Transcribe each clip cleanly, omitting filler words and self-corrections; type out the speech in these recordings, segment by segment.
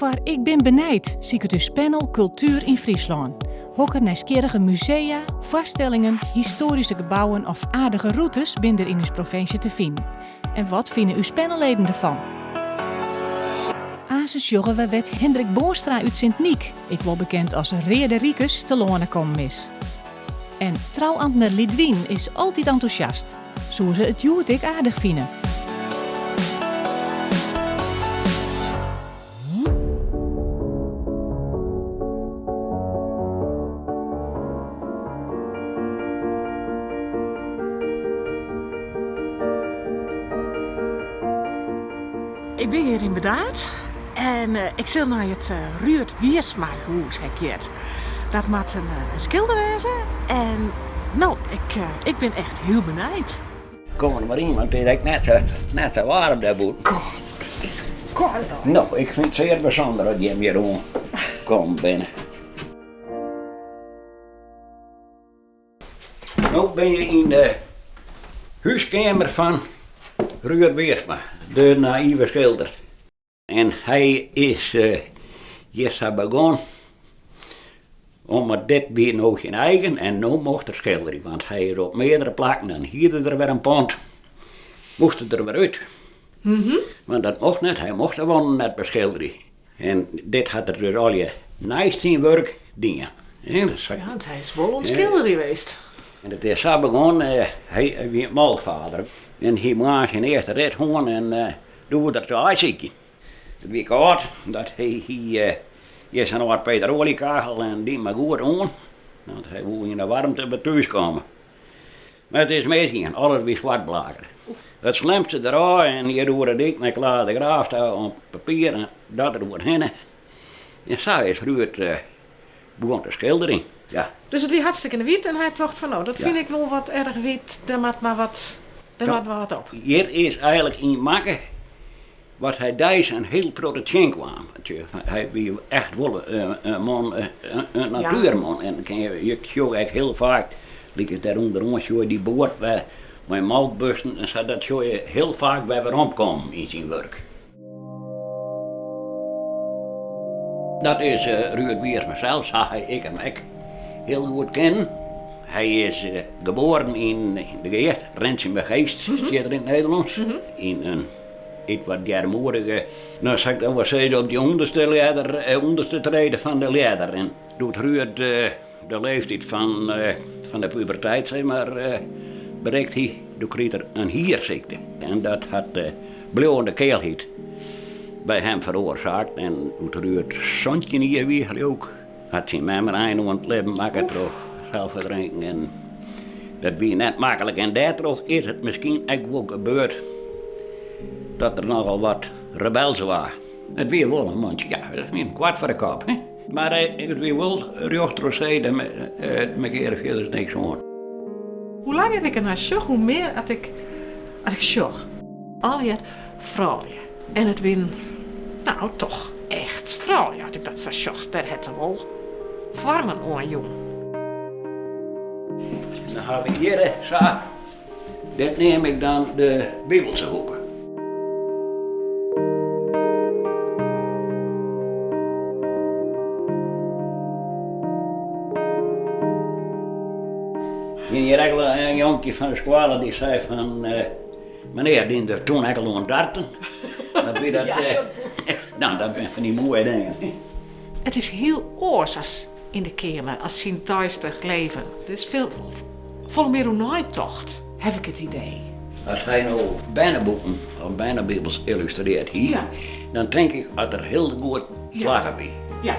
Foar Ik bin benijd siket ús panel Kultuer yn Fryslân. Hokker nijsgjirrige musea, foarstellingen, histoaryske gebouwen of aardige rûtes binne der yn ús provinsje te finen? En wat fine ús panelleden derfan? Aansens sjogge we wêr't Hendrik Boonstra út Sint Nyk, ek wol bekend as Reade Rikus, telâne kommen is. En trouamtner Lidwien is altyd entûsjast. Soe se it hjoed ek aardich fine? Ik bin hjir yn Burdaard en ik sil nei it Ruurd Wiersma-hûs ha ik heard. Dat moat in skilder wêze en no, ik bin echt hiel benijd. Kom der mar yn, want it is ek net sa, net sa waarm dêr bûten. God, it is koud. No, ik fyn it sear bysûnder dat jim hjir oan kommen binne. No bin je yn de húskeamer fan Ruurd Wiersma, de naïve skilder. En hy is hjir sa begûn, omdat dit wie no syn eigen en no mocht er skilderje, want hy is op meardere plakken, dan hierde er wer in pand, moast er der wer út. Want dat mocht net, hy mocht de wanden net beskilderje. En dit hat er dus allegear neist syn wurk dien. Ja, want hy is wol oan it skilderjen west. En it is sa begûn, hy wie molkfarder en hy moarns syn earste rit hân en Doe woe er te aaisykjen. It wie kâld, dat hy hie hjir sa'n âld peteroaljekachel en dy mar goed oan, want hy woe yn de waarmte wer thús komme. Mar it is misgien, alles wie swartblakere. It slimste derôf en hjir oer de dyk nei Klaas de Graaf ta om papier en dat der oerhinne. En sa is Ruurd begûn te skilderjen. Ja. Dus it wie hartstikke wiet en hy tocht fan no, dat fyn ik wol wat erch wiet, dêr moat mar wat, dêr moat mar wat op. Hjir is eigenlik yn makke wat hy deis in hiel protte tsjinkwam. Hy wie echt wol in man, in natuerman. En kin je, je sjogge ek hiel faak, lykas dêr ûnderoan sjogge je dy boat wer mei molkbussen en sa, dat sjogge je hiel faak wer weromkommen yn syn wurk. Dat is Ruurd Wiersma sels, sa ha ik him ek hiel goed kennen. Hy is geboren yn de Geast, Rinsumageast stiet der yn it Nederlânsk, yn in ietwat earmoedige, no sil ik dan wol sizze op dy ûnderste ljedder, ûnderste trede fan de ljedder. En doe't Ruurd de leeftyd fan de puberteit sis mar berikt hie, doe krieg er in hiersykte. En dat hat bliuwende kealheid by him feroarsaakt. En doe't Ruurd 17 jier wie, leau ik, hat syn mem in ein oan it libben makke troch selfferdrinken. En dat wie net maklik. En dêrtroch is it miskien ek wol gebeurd dat er nochal wat rebels waard. It wie wol in mantsje, ja, dat wie him koart foar de kop. Mar it wie wol rjocht troch see, dêr mekearre fierders niks oan. Hoe langer ik ernaar sjoch, hoe mear at ik, at ik sjoch. Allegear froulju. En it binne, no, toch echt froulju, at ik dat sa sjoch. Dêr hat er wol foarmen oan jûn. Dan ha we hjir sa, dit neam ik dan de Bibelse hoeke. Wie hjir ek in jonkje fan de skoalle dy sei fan menear die der toen ek al oan darten. Dat wie dat, no, dat binne fan dy moaie dingen. It is hiel oars as yn de keamer, as syn deistich leven. Der is folle mear oer neitocht, haw ik it idee. As hy no berneboeken of bernebibels yllustrearre hie, dan tink ik dat er hiel goed slagge wie. Ja.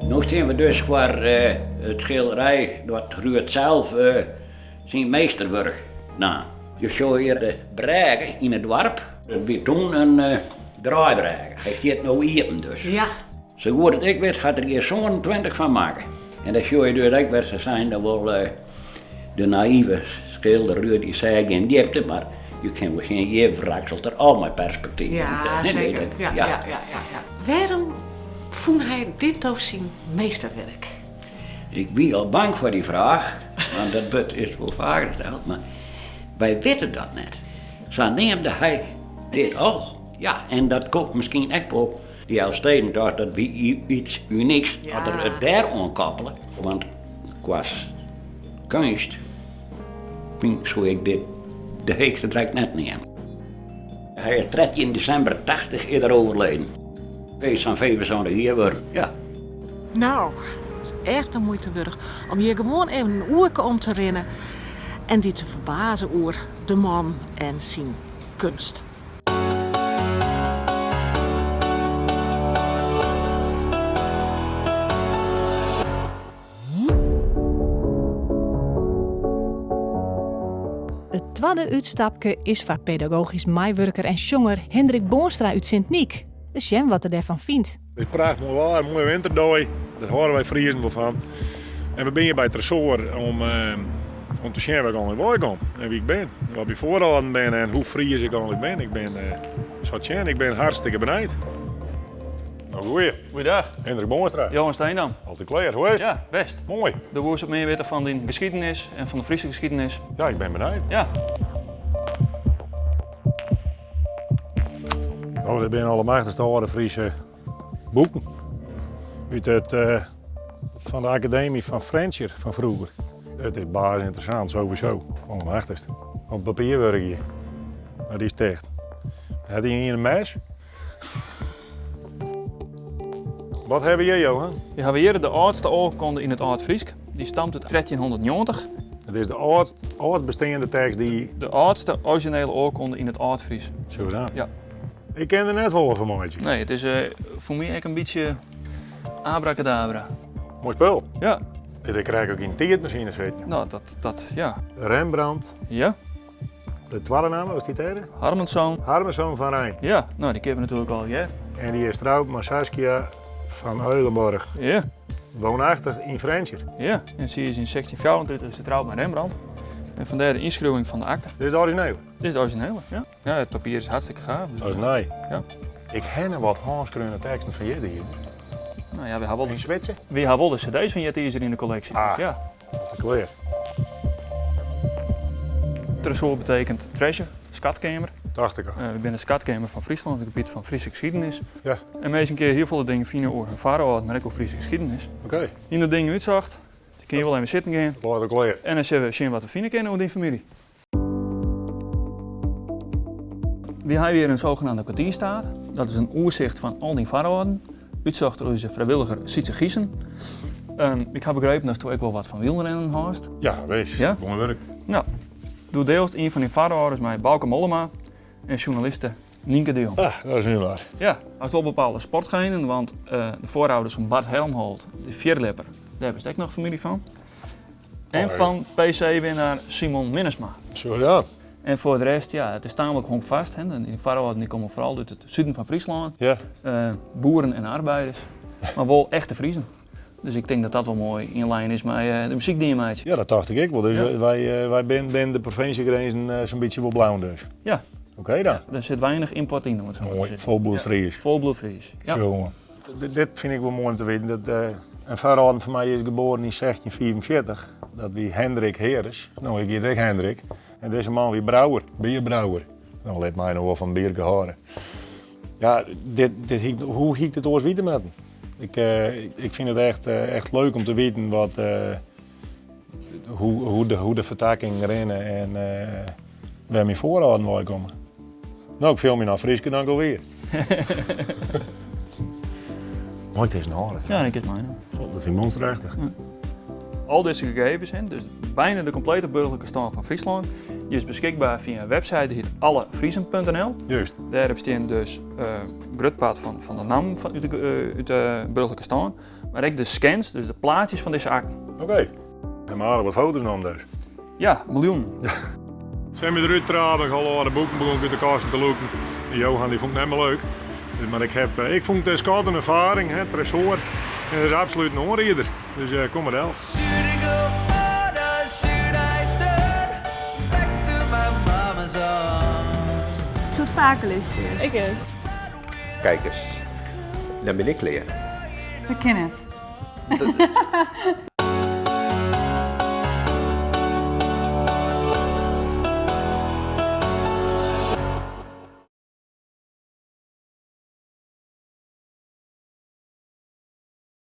No stean we dus foar it skilderij dat Ruurd sels syn meesterwurk naam. Je sjogge hjir de brêge yn it doarp. Dat wie toen in draaibrêge. Hy stiet no iepen dus. Ja. Sa goed as ik wit hat er hjir 27 fan makke. En dan sjogge je dus ek wer, se seine dan wol de naïve skilder Ruurd dy seach gjin djipte, mar je kinne wol sjen hjir wrakselt er al mei perspektyf. Ja, seker. Ja, ja, ja, ja. Wêrom fûn hy dit no syn meesterwurk? Ik wie al bang foar dy fraach, want dat wurdt is wol faker steld, mar wy witte dat net. Sa neamde hy. Dit al. Ja, en dat komt miskien ek wol. Dy Elfstedentocht, dat wie iets unyks, as er it dêr oan koppele. Want kwa keunst soe ik dit de heechste direkt net neame. Hy is 13 desimber 80 is er overleden. Hy is sa'n 75 jier wurden, ja. Nou, it is echt de muoite wurdich om hjir gewoan even in oerke om te rinnen en dy te ferbazen oer de man en syn kunst. It twadde útstapke is foar pedagogysk meiwurker en sjonger Hendrik Boonstra út Sint Nyk. Ris sjen wat er dêrfan fynt. It is prachtich moai waar, moaie winterdei. Dêr hâlde wy Friezen wol fan. En we binne hjir by Tresoar om, om te sjen wêr't ik eigentlik wei kom en wie ik bin. Wat myn foarâlden binne en hoe Fries ik eigentlik bin. Ik bin, sa tsjen, ik bin hartstikke benijd. Nou, goeie. Goeiedag. Hendrik Boonstra. Johan Steendam. Altyd klear. Hoe is it? Ja, best. Moai. Do woest wat mear witte fan dyn geschiedenis en fan de Fryske geschiedenis. Ja, ik bin benijd. Ja. Oh, dit binne alle machtichste âlde Fryske boeken. Ut it, eh, fan de Akademy fan Frjentsjer fan froeger. It is baas ynteressant, sowieso. Allemachtichst. Op papierwurk hjir. Mar dy is ticht. Hat hy ien in mes? Wat hawwe we hjir, Johan? We hawwe hjir de âldste oarkonde yn it Aldfrysk. Dy stamt út 1390. It is de âldst, âldst besteande tekst dy. De âldste orizjinele oarkonde yn it Aldfrysk. Zo dan. Ja. Ik kin der net folle fan meitsje. Nee, it is eh, foar my ek in bytsje abracadabra. Moai spul. Ja. Ik krij ek yn tiidmasine sitten. Nou, dat, dat, ja. Rembrandt. Ja. De twadde namme, was die tweede? Harmenszoon. Harmenszoon van Rijn. Ja, nou die kennen we natuurlijk al, ja. En die is trouwd met Saskia van Eulenborg. Ja. Woonachtig in Frjentsjer. Ja, en ze is in 1634 is ze trouwd met Rembrandt. En vandaar de inschrijving van de akte. Dit is het origineel? Dit is het originele, ja. Ja, het papier is hartstikke gaaf. Dus Dat is nij. Ja. Ik ken wat handskreune teksten van Jette hier. Nou ja, we hebben wel In de, Zwitser? we hebben wel de cd's van Jette in de collectie. Ah. Dus ja. Dat is kleer. Tresoar betekent treasure, skatkamer. Dacht ik al. We zijn de skatkamer van Friesland, het gebied van Friese geschiedenis. Ja. En meestal een keer heel veel dingen vinden over hun vader, maar ook over Friese geschiedenis. Oké, In dat ding uitzocht, dan kun je wel even zitten gaan. laat ik kleer. En dan zullen we zien wat we vinden kunnen over die familie. We hebben hier een zogenaamde kwartierstaat. Dat is een oerzicht van al die vaarorden. Uitzocht door onze vrijwilliger Sietse Giesen. Ik heb begrepen dat je ook wel wat van wielrennen haast. Ja, wees. Ja? Mooi werk. Nou, doe deels een van die vaarorders met Bauke Mollema en journaliste Nienke de Jong. Ah, dat is nu waar. Ja, als wel bepaalde sportgeinen, want de voorouders van Bart Helmholt, de vierlipper, daar hebben ze ook nog familie van. En Oh, ja. van PC-winnaar Simon Minnesma. Zo dan. En voor de rest, ja, het is tamelijk honkvast. Hè. En die voorouders die komen vooral uit het zuiden van Friesland. Ja. Boeren en arbeiders, maar wel echte Friezen. Dus ik denk dat dat wel mooi in lijn is met de muziek die je maakt. Ja, dat dacht ik ook wel. Dus Ja. wij binnen de provinciegrenzen zo'n beetje wel blauw dus. Ja. Oké dan. Ja, er zit weinig import in, om het zo maar te Mooi, zeggen. volbloed Ja. Fries. Volbloed Fries. Ja. Zo, jongen. Dit vind ik wel mooi om te weten. Dat, een vader van mij is geboren in 1644. Dat wie Hendrik Heres. Nou, ik heet ook Hendrik. En deze man wie brouwer, bierbrouwer. Nou, let mij nog wel van bier gehouden. Ja, hoe hiek het oors weten met hem? Ik vind het echt leuk om te weten hoe de vertakking rennen en waar mijn voorouders bij komen. Nou, ik film je naar Frieske dan alweer. Mooi, het is een aardig. Ja, ik is mijn. God, dat vind ik monsterachtig. Ja. Al deze gegevens, hè, dus bijna de complete burgerlijke stand van Friesland, die is beschikbaar via een website die heet allefriesen punt N L. Juist. Daar staan dus grutpad van de naam van, uit de burgerlijke stand, maar ook de scans, dus de plaatjes van deze akten. Oké. En maar wat foto's nam dus? Ja, miljoen. Ja. Zijn we eruit trappen, ik al de boeken begon uit de kasten te lopen. Die Johan die vond het niet meer leuk. Maar ik vond het schat een ervaring, hè, Tresoar. En dat is absoluut een oorrieder. Dus kom maar wel. Een soort vakerlist. Ik het. Kijk eens, dan ben ik leer. We kennen het. Dat